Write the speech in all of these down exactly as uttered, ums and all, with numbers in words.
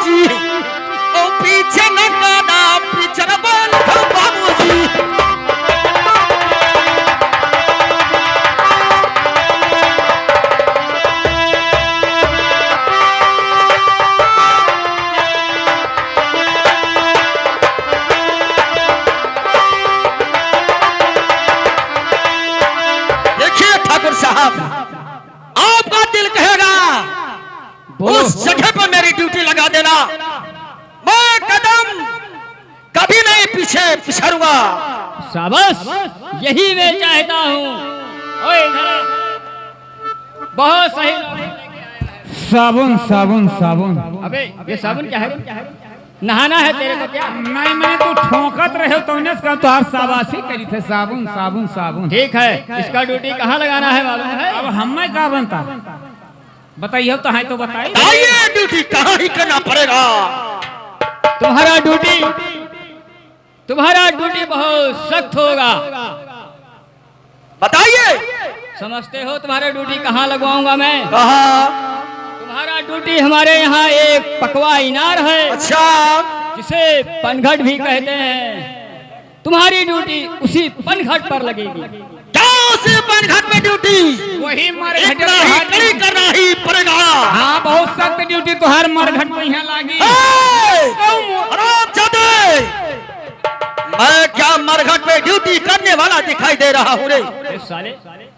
जी, ओ पीछे न काना, पीछे न बोल हो बाबूजी। देखिए ठाकुर साहब, आपका दिल कहेगा, बोलो। उस जगह पर मेरी ड्यूटी लगा देना, मैं कदम कभी नहीं पीछे पिछड़ूंगा। शाबाश, यही मैं चाहता हूँ। ओए, इधर आ। बहुत सही। साबुन, साबुन, साबुन। अबे, ये साबुन क्या है? नहाना है तेरे को क्या? नहीं, मैंने तू ठोंकत रहे हो, तौने से कहा, तोहार शाबाशी करी थे, साबुन, साबुन, साबुन। ठीक है, इसका ड्यूटी कहाँ लगाना है मालूम है? अब हमें का बनता? बताइए तो, है तो बताइए। बताइए, ड्यूटी कहाँ ही करना पड़ेगा? तुम्हारा ड्यूटी, तुम्हारा ड्यूटी बहुत सख्त होगा। बताइए। समझते हो तुम्हारा ड्यूटी कहाँ लगवाऊंगा मैं? कहाँ? तुम्हारा ड्यूटी हमारे यहाँ एक पकवा इनार है। अच्छा। जिसे पनघट भी कहते हैं। तुम्हारी ड्यूटी उसी पनघट पर लगेगी। क्या उसी पनघट में ड्यूटी? वही मरघट इतना ही कड़ी करना ही पड़ेगा। हाँ, बहुत सख्त ड्यूटी तुम्हारे मरघट में यहाँ लागी। ए! तुम हरामजादे! मैं क्या मरघट पे ड्यूटी करने वाला दिखाई दे रहा हूँ रे? ए साले,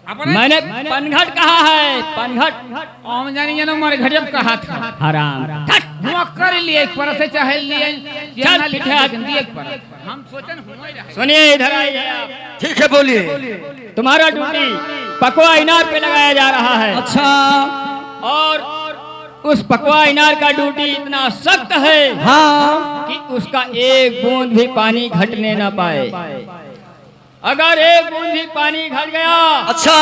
अपने मैंने पनघट कहा है, पनघट। हम जानी जानो मरघट अब कहा था। हराम। हुआ कर लिए एक परत से चाहे लिए, चल, पीछे हट। लिए एक परत। हम सोचन हुआ ही रहे। सुनिए, इधर आइए आप। ठीक है, बोलिए। तुम्हारा ड्यूटी पकवा इनार पे लगाया जा रहा है। अच्छा। और उस पकवा इनार का ड्यूटी इतना सख्त है, हाँ। कि उसका एक बूंद भी पानी घटने ना पाए। अगर एक बूंद भी पानी घट गया, अच्छा।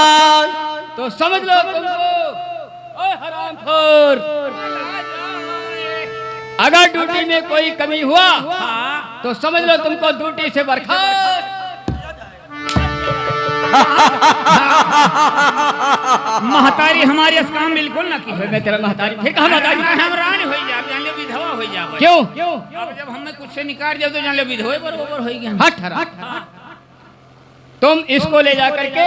तो समझ लो तुमको, ओए हरामखोर, अगर ड्यूटी में कोई कमी हुआ, तो समझ लो तुमको ड्यूटी से बर्खास्त। महतारी हमारी इस काम बिल्कुल ना की। अबे मैं तेरा महतारी, फिर कहाँ महतारी? ना, हम रानी होई जाब, जान ले विधवा होई जाब। क्यों? अब जब हमें कुछ से निकाल दिया तो जान ले विधवे बरोबर होई गया। हट हराम। तुम इसको ले जा करके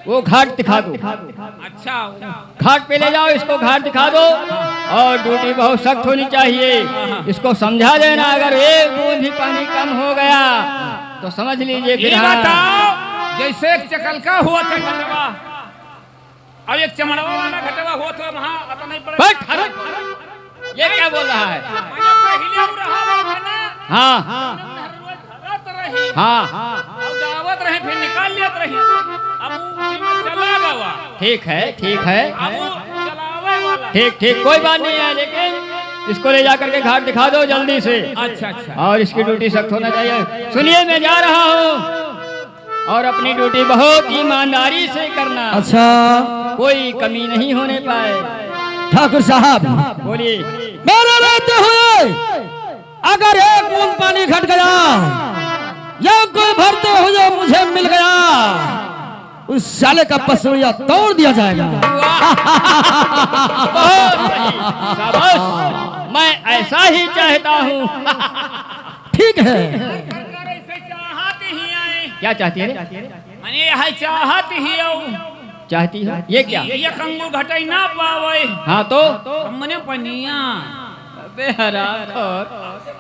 वो घाट दिखा दो। अच्छा। घाट पे ले जाओ इसको, घाट दिखा दो। और ड्यूटी बहुत सख्त होनी चाहिए, इसको समझा देना, अगर एक बूंद भी पानी कम हो गया तो समझ लीजिए फिर। ये हाँ। बताओ, जैसे एक चकलका हुआ था घटवा, अब एक चमड़वा वाला घटवा हुआ था, वहाँ अतना ही बड़ा। बट, अरे, ये क्या बोल रहा है? हाँ। हाँ। और गावत रहे, फिर निकाल लेत रही। अब वो उसी में चला गवा। ठीक है, ठीक है। अब वो चलावे वाला। ठीक, ठीक, कोई बात नहीं है, लेकिन इसको ले जाकर के घाट दिखा दो जल्दी से। अच्छा, अच्छा। और इसकी ड्यूटी सख्त होना चाहिए। सुनिए, मैं जा रहा हूँ और अपनी ड्यूटी बहुत ईमानदारी से करना। अच्छा। कोई कमी नहीं होने पाए। ठाकुर साहब। बोलिए। मेरे रहते हुए अगर एक बूंद पानी घट गया या कोई भरते हुए मुझे मिल गया, उस साले का पसलिया तोड़ दिया जाएगा। वाह! बहुत सही। शाबाश। मैं ऐसा ही चाहता हूँ। ठीक है। क्या चाहती है रे? मने यह चाहत ही हो। चाहती हो? ये क्या? ये, ये कंगू घटई ना पावे। हाँ तो? मने पनिया। अबे हरामखोर,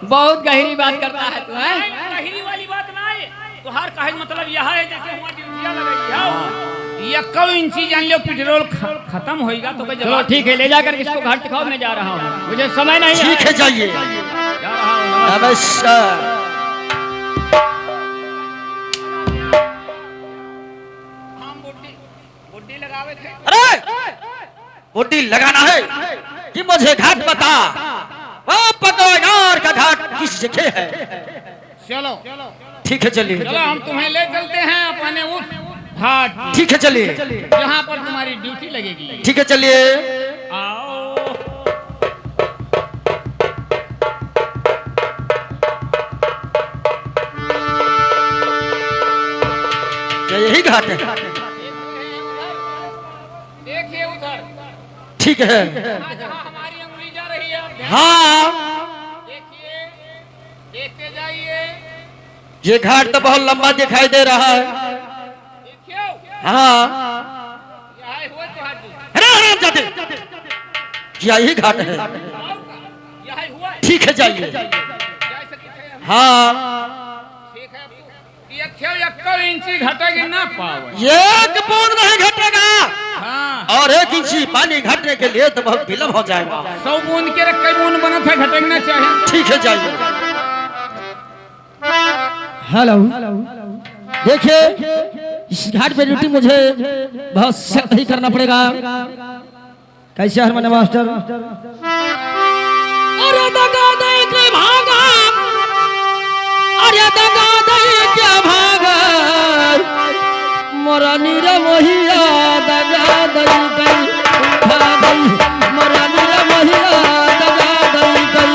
बहुत गहरी बात करता है तू, हैं? नहीं, गहरी वाली बात ना है। तोहार कहे मतलब यह है, जैसे हुआ ड्यूटिया लगाई है। ये कौ इंची जान लो, पेट्रोल ख-, खत्म होइगा तो कोई चलो जवाब ठीक है, ले जाकर इसको घाट दिखाओ, मैं जा रहा हूँ, मुझे समय नहीं है। ठीक है, जाइए। जा रहा हूँ, नमस्कार। नमस्कार। हम बुड्ढी, बुड्ढी लगावे थे। अरे! बुड्ढी लगाना है कि मुझे घाट बता, वो पकवा इनार का घाट किस जगह है? चलो। ठीक है, चलिए। चलो, हम तुम्हें ले चलते हैं अपने उस घाट। ठीक है, चलिए। जहाँ पर तुम्हारी ड्यूटी लगेगी। ठीक है, चलिए। आओ। क्या यही घाट है? देखिए उधर। ठीक है। जहाँ, जहाँ हमारी उंगली जा रही हाँ। देखिए, देखते जाइए। ये घाट तो बहुत लंबा दिखाई दे रहा है। देखियो। हाँ। यही हुआ तो हाथ दे। अरे हरामजादे, यही घाट है। यही हुआ। ठीक है, जाइए। जैसे कि थे हम। हाँ। ठीक है, आपको ये क्यों एक्को इंची घटेगी ना पावे। एक बूंद नहीं घटेगा। हाँ। और एक इंची पानी घटने के लिए तो बहुत विलंब हो जाएगा। सौ बूंद के लिए कई बूंद बना था, घटेगी ना चाहे। ठीक है, जाइए। हेलो, देखिए, इस घाट पे ड्यूटी मुझे बहुत सख्त ही करना पड़ेगा। कैसे हारमोनियम मास्टर? अरे दगा दे के भागा, अरे दगा दे के भागा, मोरा नीरा मोहिया दगा दे के भागा, मोरा नीरा मोहिया दगा दे के।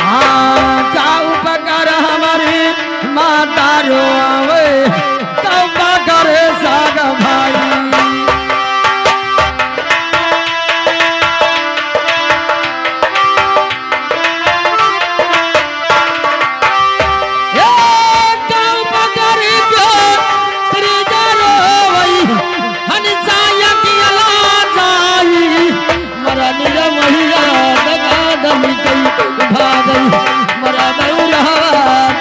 हाँ, का उपकार हमारी माता रो आवे, का उपकार साग भाई। ए, का उपकार जो त्रिजा रो वही, हन जाया की अला जाई। मरा निरा महिया दगा दही गई, उठा गई, मरा बौरहा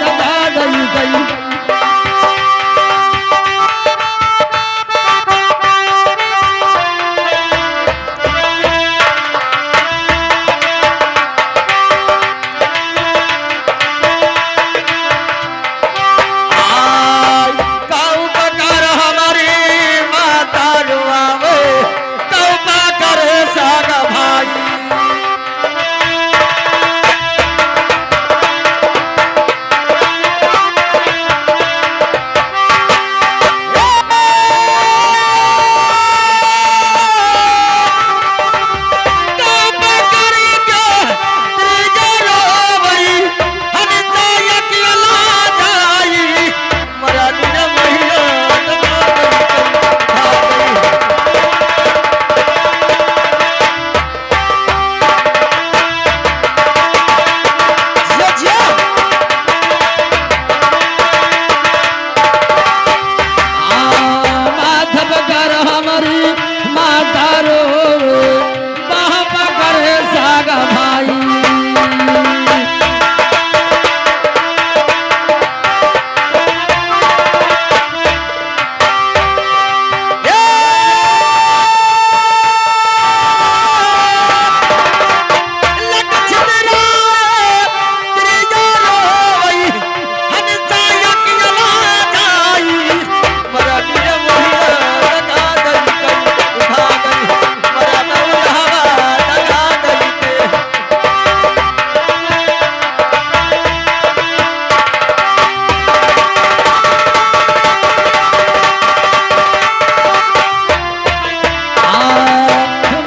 दगा दही गई। आय, का उपकार हमारी माता रुआवे, का उपकार साग भाई। आ, माधव कर हमरी माता रो, बाह पकड़े साग भाई।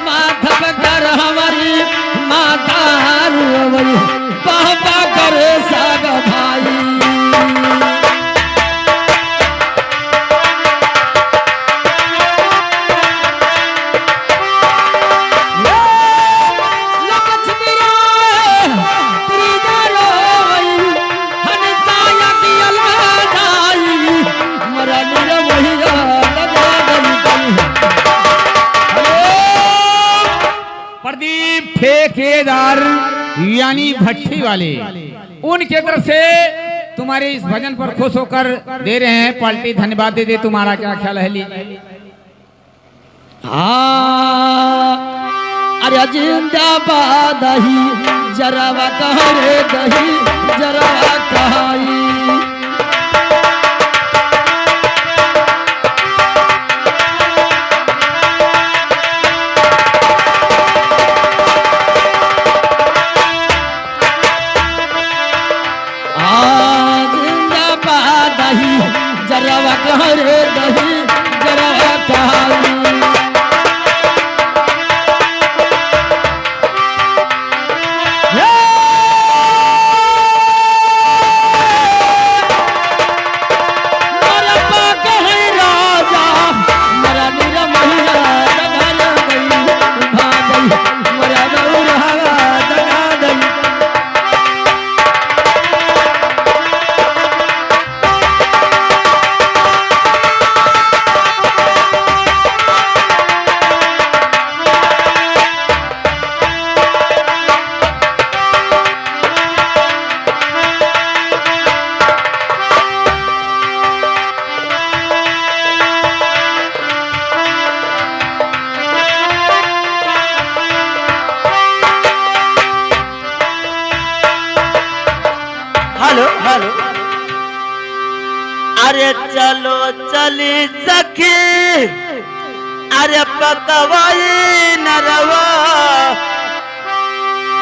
माधव कर हमरी माता रुअवई, पापा कर साग भाई। प्रदीप ठेकेदार यानी भट्टी वाले, उनके तरफ से तुम्हारे इस भजन पर खुश होकर दे रहे हैं पार्टी। धन्यवाद दे दे, तुम्हारा क्या ख्याल है? लीजिए। हाँ, अरे जिंदाबाद ही जरवा कहाँ रे दही, जरवा कहाँ ई। जरवा कहाँ रे दही, जरवा कहाँ रे? हे! मोर पाक है राजा, मोर निरमहिया दघर गई, उठा गई, मोर रौरा दघा गई। हेलो, हेलो। अरे चलो चली सखी, अरे पकवाई नरवा,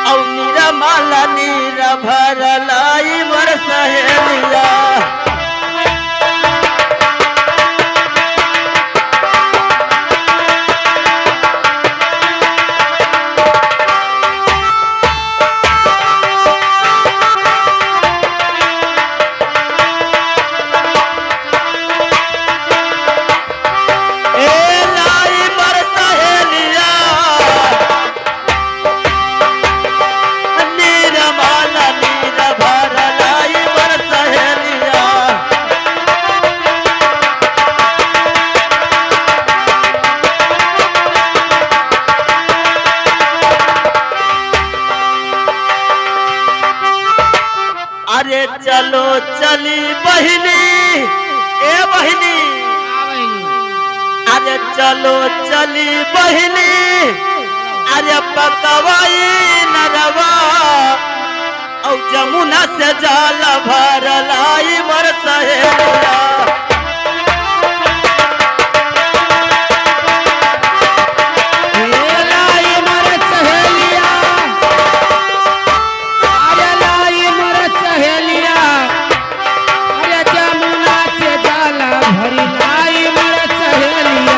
औ निरमला नीर भरलाई मोर सहेलिया। ए लाई मोर सहेलिया, निरमला नीर भरलाई मोर सहेलिया। अरे चलो चली बहिनी, ए बहिनी। हाँ बहिनी। अरे चलो चली बहिनी, अरे पकवाई नरवा, औ जमुना से जल भरलाई मोर सहेलिया। ए लाई मोर सहेलिया, अरे लाई मोर सहेलिया, अरे जमुना से जल भरी लाई मोर सहेलिया।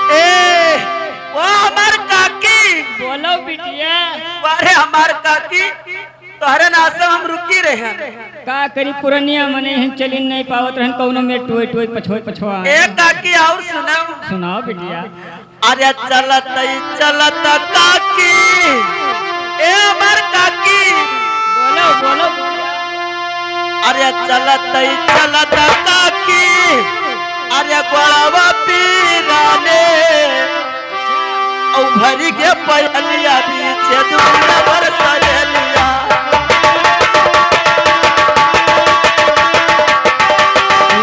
ए, ओ हमार काकी। बोलो बिटिया। अरे हमार काकी, तोहरे नासे हम रुकी रहे। का करी, पुरनिया मने हम चली नहीं पावत रहन, कौनो में टोए टोए पछोए पछोआ। ए काकी, और सुनाओ। सुनाओ बिटिया। अरे चलत ही चलत काकी, ए हमार काकी। बोलो, बोलो। अरे चलत ही चलत काकी, अरे गोड़वा पीराने, औ भरी के पयलिया बीच दूर मोर सहेलिया।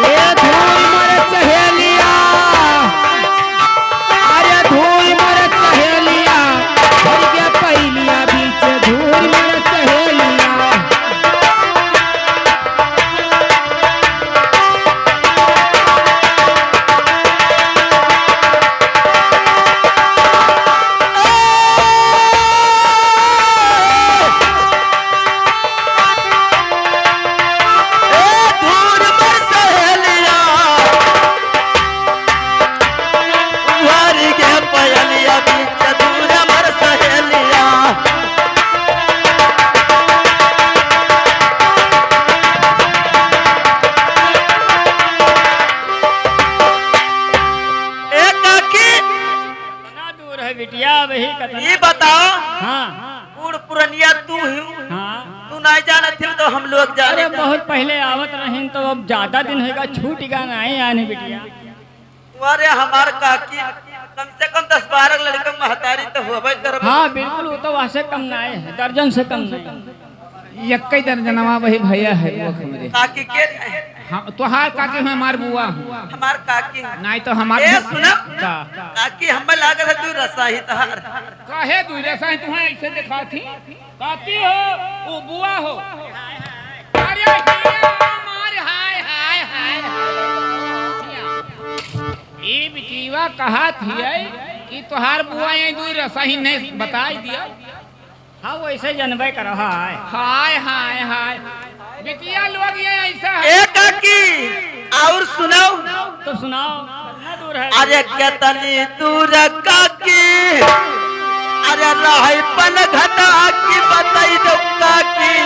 ए धूल मोर सहेलिया, अरे धूल मोर सहेलिया, भर के पयलिया बीच धूल मोर सहेलिया। ए धूल मोर सहेलिया, भर के पयलिया बीच दूर मोर सहेलिया। ए काकी, कितना दूर है बिटिया, वही कतना ये बताओ, हाँ। बूढ़ पुरनिया तू ही, हाँ। तू नहीं जानत थी तो हम लोग जाने अरे, बहुत पहले आवत रहिन, तो अब ज्यादा दिन होगा, छूट गया, नहीं आने बिटिया। अरे हमार काकी, कम से कम दस बारह लड़का महतारी तो होबे करबे। हाँ, बिल्कुल, वो तो वहाँ से कम ना आए है, दर्जन से कम नहीं। यक्कई दर्जनवा वही भैया है, वो हमरे। काकी के? हाँ, तोहार काकी है, हमार बुआ है। हमार काकी है। नहीं तो हमार ए, बु-, सुनो। का? काकी, हमें लागत है तू रसाही तहार। काहे तू रसाही, तुम्हें ऐसे दिखाती? काकी हो, वो बुआ हो। अरे हिया मार, हाय, हाय, हाय, हाय। ई बिटिया कहत हियै कि तोहार बुआ यहीं दूर रसही नहीं बताई दिया। हाँ, वैसे जनबे कर, हाय। हाय, हाय, हाय। बिटिया लोग ये ऐसा है। ए काकी, और सुनाओ। तो सुनाओ। अरे केतनी दूर काकी, अरे रहै पनघटा की बताई दो काकी,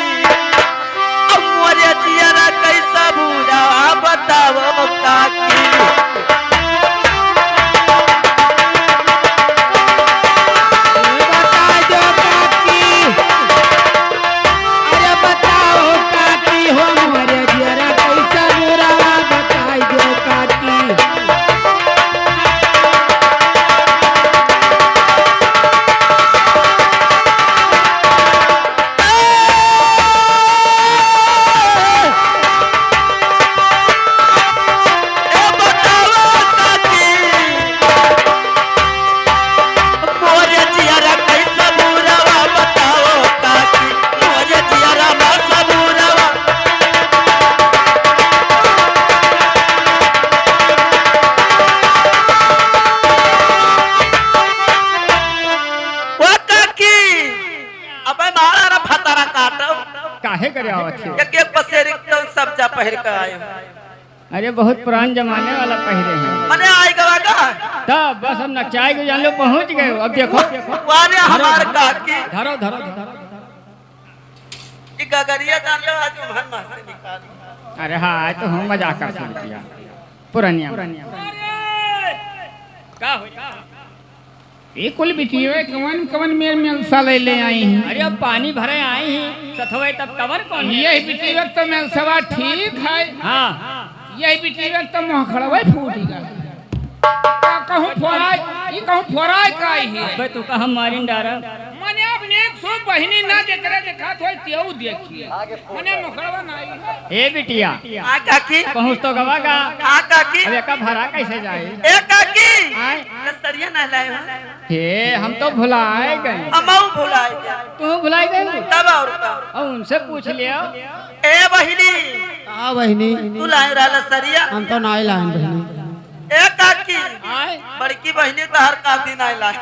अब मोरे जियरा कैसा बुरा बताओ काकी। बताई दो काकी, अरे बताओ काकी हो मोरे जियरा कैसा बुरा बताई दो काकी। ओ काकी, अबे मारा ना फतारा काटो। काहे करे आवत हो? एक, एक पसेरी तो सब जा पहिर के आए हो। अरे बहुत पुरान जमाने वाला पहिरे हैं। मने आए गवा का? तब बस अब नचाई के जान लो पहुँच गए हो। अब देखो। वारे हमार काकी। धरो, धरो, धरो। ई गगरिया जान लो आज उम्हन में से निकाल। अरे हाँ, तो हम मजाक कर सकते हैं। पुरानिया में। का हो? ये कुल बिटिया कवन कवन मेर मेलसा ले ले आई हैं। अरे अब पानी भरे आई हैं, सथवे तब कवन कौन? यही बिटिया तो मेलसवा ठीक है। हाँ। यही बिटिया तो मोखड़वे फूट गया। का कहूँ फोराय, ई कहूँ फोराय का आई है। अबे तू कहा मारिन डारा। मने अब नेक सो बहिनी ना जेकरे देखात होई तेऊ देखिए। मने मोखड़वा ना आई है। ए बिटिया, हाँ काकी। पहुँच तो गवा का। हाँ काकी। अब एका भरा कैसे जाई? ए काकी। आय। लसरिया ना लाए हो। हे, हम तो भुलाए गए। हमहू भुलाए गए। तू भुलाए गए? तब और का? अब उनसे पूछ लिया। ए बहिनी। का बहिनी? तू लाए रहा लसरिया? हम तो नाई लाए बहिनी। ए काकी। आय। बड़की बहिनी तो हर काकी नाई लाए।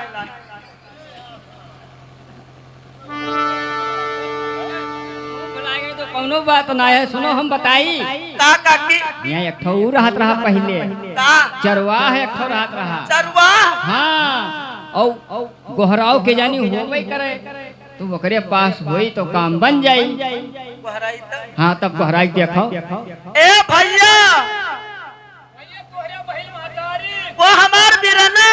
भुलाए गए तो कौनो बात ना है, सुनो हम बताई। का काकी? यहाँ एक ठो ऊ रहत रहा पहिले। का? चरवाह एक ठो रहत रहा। चरवाह? हाँ, औ, औ गोहराव के जानी होबे करे, तो ओकरे पास होई तो काम बन जाई। गोहराई तो? हाँ, तब गोहराई देखो। ए भैया, वो हमार बिरना।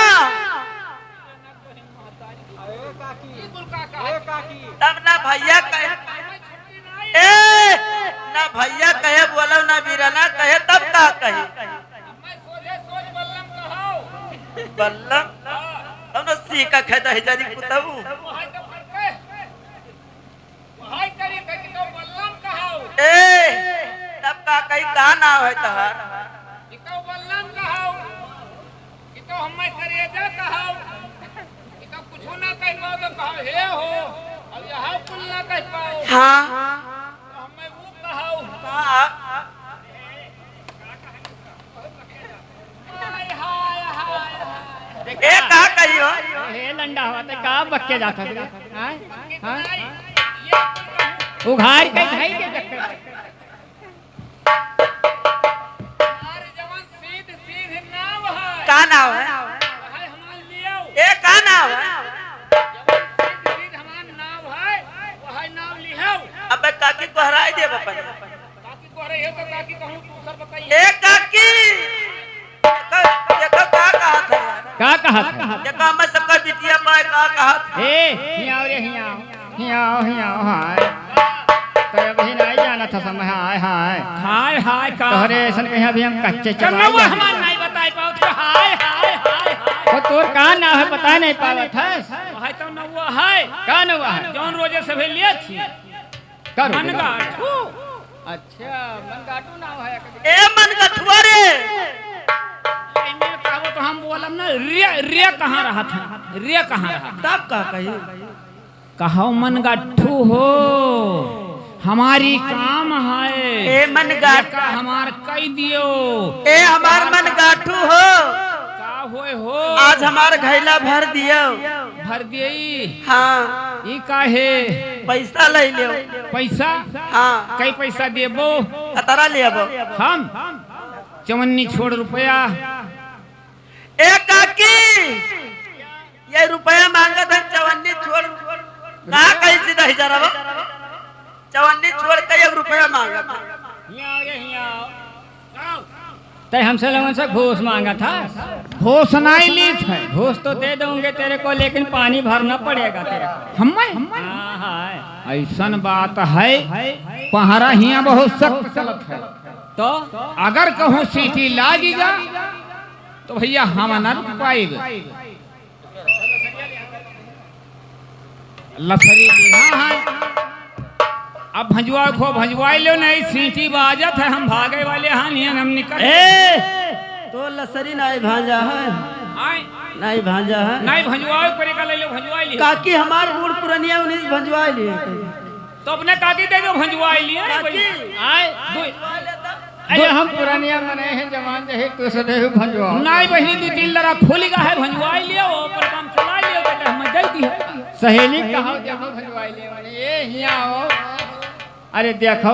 तब ना भैया कहे, ए, ना भैया कहे बोलो, ना बिरना कहे, तब का कहे? बल्लम? तब ना सीखा खाए दही जरी कुतऊ। भाई करी कही तो बल्लम कहाऊ। ए, तब का कही का नाव है तहार? ई तो बल्लम कहाऊ। ई तो हमें करेजा कहाऊ। ई तो कुछो ना कह पाओ तो कहो हे हो। अब यहाँ कुल ना कह पाओ। हाँ। तो हमें वो कहाऊ। हाँ। ए, का कही हो? हे लंडा हवा, ते का बक्के जात हस रे? हाँ? हाँ? उघार के धई के बक्के। का नाव है? ए, का नाव है? अबे काकी गोहराई देब अपन। काकी तोहरे इहे तो काकी कहूँ दूसर बताइए। ए काकी, देखो, देखो का कहत है। का कहत है? देखो हमें सबका बिटिया पाए का कहत है। ए, हियाँ रे, हियाँ, हियाँ, हियाँ, हाय। तो अभी नहीं जाना था समय, हाय, हाय। हाय, हाय, का? तोहरे ऐसन कहीं अभी हम कच्चे चबाई कन्नवा जाते। हमार नहीं बताई पाओ तो हाय, हाय, हाय, हाय। तो तोर का का नहीं पावत हस? वही तो नौवा है। का नौवा है? जौन रोजे सभे लिए थी। का रोजे? मनगाठू। अच्छा, मनगाठू नाव है। ए मनगठुआ रे। एमे कहबो तो हम बोलब ना, रे, रे कहाँ रहत है? रे कहाँ रहत है? तब का कही? कहो मनगट्ठू हो, हमारी काम है। ए मनगाठ- ये का हमार कई दियो। ए हमार मनगाठू हो। का होए हो? आज हमार घैला भर दियो। भर दियई? हाँ। ई काहे? पैसा ले लियो। पैसा? हाँ। कई पैसा देबो? कतरा लेबो? हम? चवन्नी छोड़ रुपया। ए काकी, ये रुपया मांगत है, चवन्नी छोड़। का कही सीधा ही जरा बा? चवन्नी छोड़ के एक रुपया मांगत है। हियाँ आओ रे, हियाँ आओ। तै हमसे लोगन से घूस मांगत है? घूस नाहीं लीत है। घूस तो दे दूंगे तेरे को, लेकिन पानी भरना पड़ेगा तेरे को। हम्मे? हाँ, हाँ। ऐसन बात है, पहरा हियाँ बहुत सख्त चलत है। तो? अगर कहूँ सीटी लागी जा, तो भैया हम ना रुक पाइब। लसरी लिहा है। अब भंजवा खो भंजवाई लो, नहीं सीटी बाजत है, हम भागे वाले हाँ, नहीं हम निकल। ए, तो लसरी नहीं भांजा है। आए। नहीं भांजा है। नहीं भंजवाओ, परे का ले लो, भंजवाई लिहा। काकी हमार बूढ़ पुरनिया उन्हीं से भंजवाई लिए। तो अपने काकी दे दो, भंजवाई लिए। काकी। आए। दो अरे हम पुरनिया मने हैं, जवान जहे तू सदे हो भंजवाओ। नाई बहिनी दू तीन लरा खोली का है, भंजवाई लियो, ओकर काम चला लियो, बेटा, हम दे दी है। सहेली कहो जहाँ भंजवाई लियो, मने ये हियाँ आओ। अरे देखो,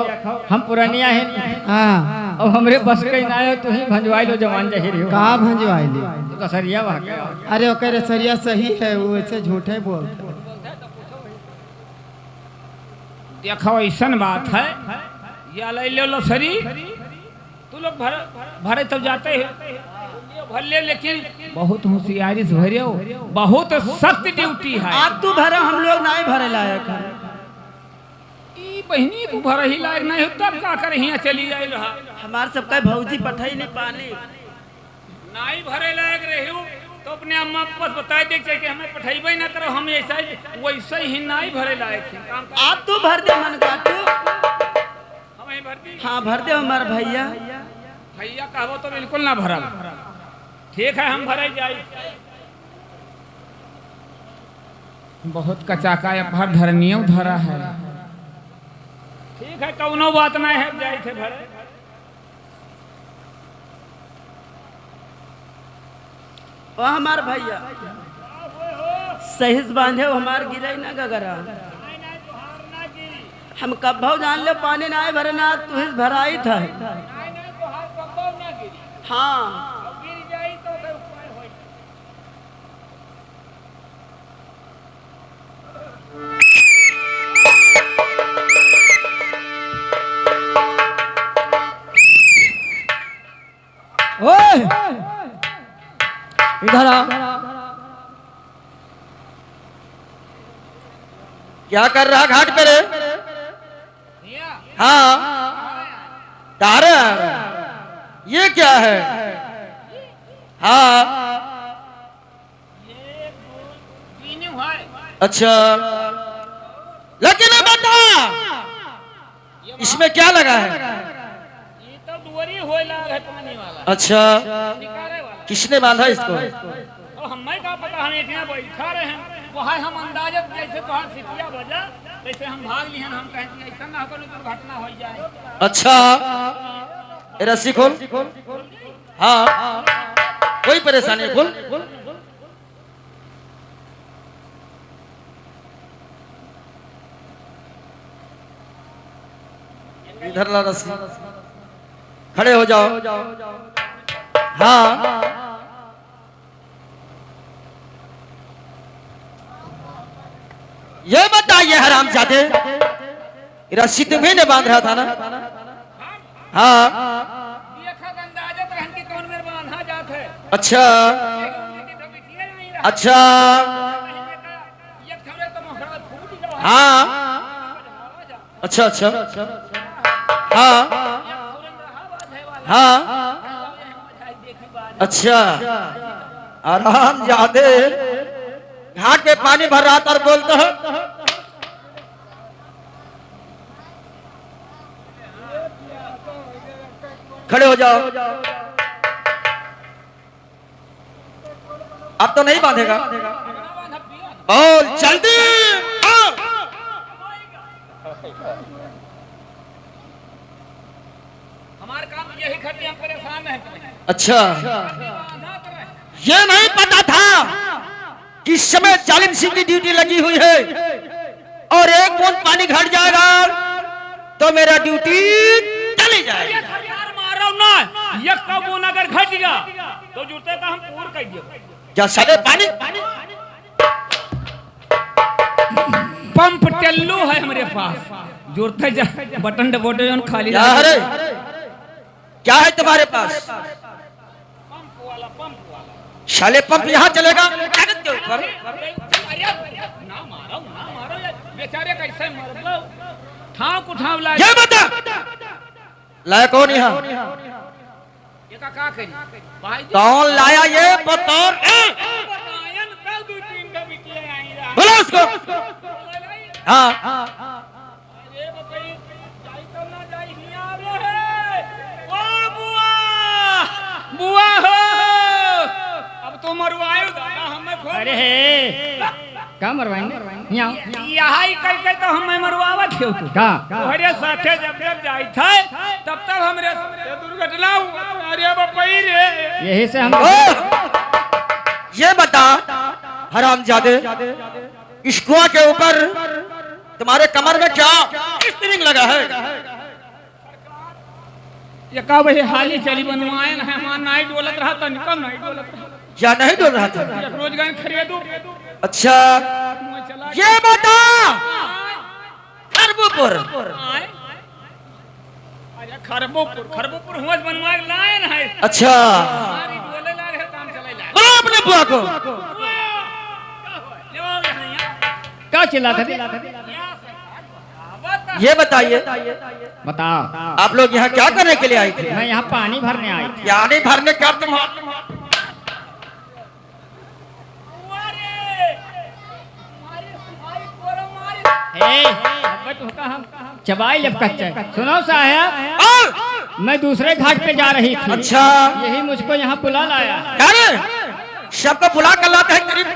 हम पुरनिया हैं। हाँ। अब हमरे बस के ना आयो, तू ही भंजवाई लो, जवान जहे रहो। का भंजवाई लियो? तो सरिया वहाँ के। अरे ओकर सरिया सही है, वो ऐसे झूठे बोलते। देखो, ऐसन बात है, या ले लो लसरी, तू लोग भर, भरे तब जाते हो, भर ले, लेकिन बहुत होशियारी से भरे हो, बहुत सख्त ड्यूटी है। आज तू भरा, हम लोग नहीं भरे लायक है। ई बहिनी, तू भरे ही लायक नहीं हो, तब का करे हियाँ चली जाए रहा। हमार सबका भौजी पठाई नहीं पानी। नाई भरे लायक रहियो, तो अपने अम्मा पापा से बताए दे, चाहे कि हमें पठइबे ना करो, हम ऐसा ही, वैसे ही नाई भरे लायक है। काम कर। आप तो भर दे मन का तू। हम ही भर दी। हाँ, भर दे हमार भैया। भैया कहबो तो बिल्कुल ना भरब। ठीक है, हम भरे जाई। बहुत कचाका है, भर धरनियो धरा है। ठीक है, कौनो बात नहीं है, जाई थे भरे। ओ हमार भैया, सही से बांधे हो, हमार गिरे ना गगरा। हम कब्बो जान ले पानी ना भरे ना, तू ही भराई था। हाँ। ओए, इधर आ। क्या कर रहा घाट पे रे? हाँ, तारा, ये क्या है? हाँ, अच्छा, लेकिन अब बता, इसमें क्या लगा है? ये तो डुअरी होए लाग है पानी वाला। अच्छा, निकाले वाला। किसने बांधा इसको? अब हमें का पता, हम इतना बैठा रहे हैं, वो है हम अंदाजत जैसे तोहार सिटिया बजा, तैसे हम भाग लिहन, हम कहें कि ऐसा ना हो, कोनो दुर्घटना हो जाए। अच्छा, ए रस्सी खोल। हाँ, कोई परेशानी है, खोल। इधर ला रस्सी, खड़े हो जाओ। हाँ, ये बताइए हरामजादे, रस्सी तुम्ही ने बांध रहा था ना? हाँ। देखा, अंदाजत रहन कि कौन मेर बांधा जात है। अच्छा। अच्छा। हाँ। अच्छा, अच्छा। हाँ। हाँ। अच्छा। हरामजादे। घाट पे पानी भर रहा था और बोलता है, खड़े हो जाओ। अब तो नहीं बांधेगा। बोल जल्दी, बोल। हमारे काम यही खातिर हम परेशान हैं। अच्छा, ये नहीं पता था कि इस समय जालिम सिंह की ड्यूटी लगी हुई है और एक बूंद पानी घट जाएगा तो मेरा ड्यूटी चली जाएगी। ये सरकार मारो ना, ये कब बूंद अगर घट गया तो जुड़ते तो हम पूर कर दियो। जा साले पानी। पंप टेल्लू है हमरे पास, जोरते जा, बटन दबोटे जौन खाली क्या है रे? क्या है तुम्हारे पास? साले पंप यहाँ चलेगा कागज के ऊपर। अरे, ना मारो, ना मारो, ये बेचारे कैसे मर गए? ठाव को ठाव लाए। ये बता, लाया कौन यहाँ? ये का, का करी? भाई जी, कौन लाया ये बतौर? बतायन कल दो तीन का बिटिया आई रहा। बुला उसको। हाँ। अरे बताई, जाई तो ना जाई, हियाँ आवे है। ओ बुआ, बुआ हो। अब तो मरवाए दादा, हमें खूब अरे हे। का मरवाएंगे? यहाँ। यहाँ ही कह के तो हमें मरवावत हो तू। का? तोहरे साथे जब जब जाइत है, तब तब हमरे साथे दुर्घटना हुआ। अरे बपई रे। यही से हम ओ! ये बता, हरामजादे, इस कुआं के ऊपर तुम्हारे कमर में क्या स्प्रिंग लगा है? ये का वही हाली चली बनवाए ना है, हमार नाई डोलत रहा, तनिका नाई डोलत रहा। क्या नहीं डोल रहा था? एक रोज गए खरीदू। अच्छा, मैं चला ये बता, खरबूपुर। आए? अरे खरबूपुर, खरबूपुर हुआ बनवाए लाए ना है। अच्छा, हमारी डोले ला रहे, काम चले ला। बुलाओ अपने बुआ को। ले आओ यहाँ, यहाँ। का चिल्लात है? ये बताइए, बताओ। आप लोग यहाँ क्या करने के लिए आए थे? मैं यहाँ पानी भरने आई थी। पानी भरने का तुम? ए, अबे तो का हम चबाई लेब कच्चे। सुनो साहब, हाँ। मैं दूसरे घाट पे जा रही थी। अच्छा। यही मुझको यहाँ बुला लाया। क्या रे? सबको बुला कर लाते हैं करीब।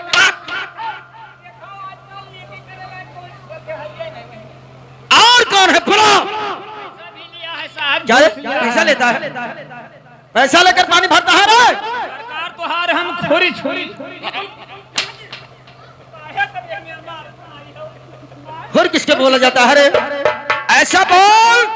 और कौन है? बोलो। पैसा भी लिया है साहब, क्या रे? घूस लिया है। पैसा लेता है? पैसा लेकर पानी भरता है रे? सरकार तोहार हम खोरी छोरी। खुर किसके बोला जाता है रे? ऐसा बोल।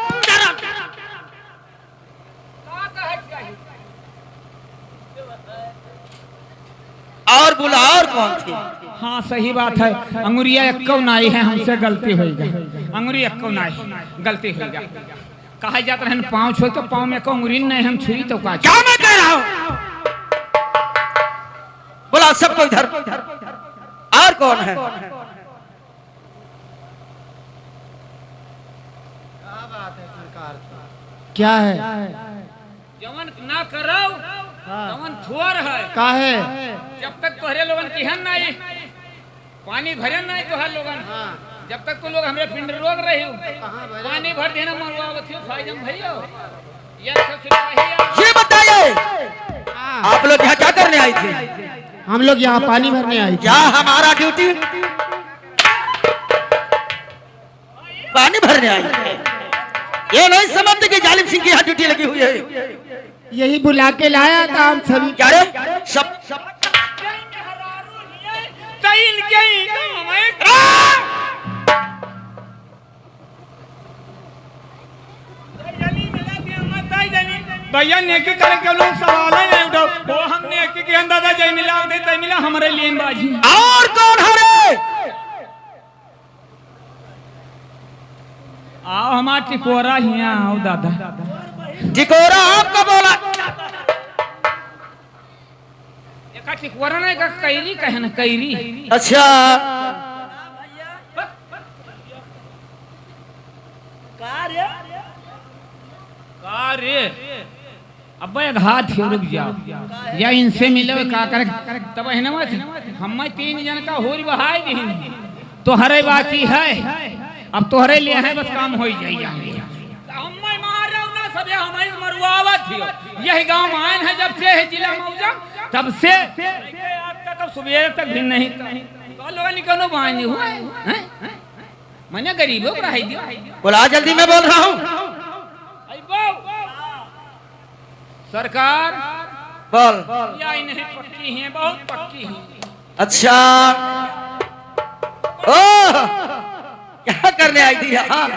और बोला, और कौन थी? हाँ, सही बात है, अंगुरिया एक्को नाई है, हमसे गलती होई गई। अंगुरी एक्को नाई, गलती होई गई। कहा जात रहन, पाँव छुई तो पाँव में एक्को अंगुरी नहीं, हम छुई तो का? क्या मैं कह रहा हूँ? बोला सबको इधर। और कौन है? क्या बात है सरकार की? क्या है? जवन ना करौ, हाँ। तवन थोर है। का है? जब तक तोहरे लोगन किहन नाई, पानी भरन नाई तोहर लोगन, हाँ। जब तक तू लोग हमरे पिंड रोक रही हो, पानी भर देना मरवावत हो, फायदम भैया। ये सब सिपाही आ- ये बताइए, हाँ। आप लोग यहाँ क्या करने आए थे? हम लोग यहाँ पानी भरने आए थे। क्या हमारा ड्यूटी पानी भरने आई है। ये नहीं समझते कि जालिम सिंह की यहाँ ड्यूटी लगी हुई है। यही बुला के लाया था हम सभी। क्या रे? सब, सब तो इनके ही तो हमें भैया, नेकी करे के लोग सवाल है नहीं उठाओ। वो हम नेकी के अंदर जय मिला दे, तय मिला हमारे लिए बाजी। और कौन है रे? आओ हमार टिकोरा हियाँ आओ दादा। टिकोरा आपका बोला। एका टिकोरा ना, एका कैरी कहे ना, कैरी। अच्छा। का रे? का रे? अब एक हाथ ही रुक जाओ, या इनसे मिलो, का करे? तब हिनवा से हम तीन जन का होरी बहाई दी, तोहरे बाकी है, अब तोहरे लिए है, बस काम हो ही जाई। हम मार रहे हो ना, सब ये हमारी मरुआवत ही हो। यही गांव आयन है जब से है जिला मौजा, तब से आज तक, अब सुबह तक भी नहीं। तो लोगन के कोनो बांझ हुआ है, हैं? मने गरीबों को रहाई दियो। बोला, जल्दी, मैं बोल रहा हूँ। आई बो। सरकार, बोल। या ही नहीं, पक्की हैं, बहुत पक्की हैं। अच्छा। ओह, क्या करने आई थी यहाँ?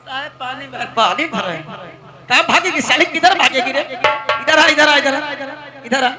साहब, पानी भर। पानी भर रहे हैं। कहाँ भागेगी साली, किधर भागेगी रे? इधर आ, इधर आ, इधर आ, इधर आ।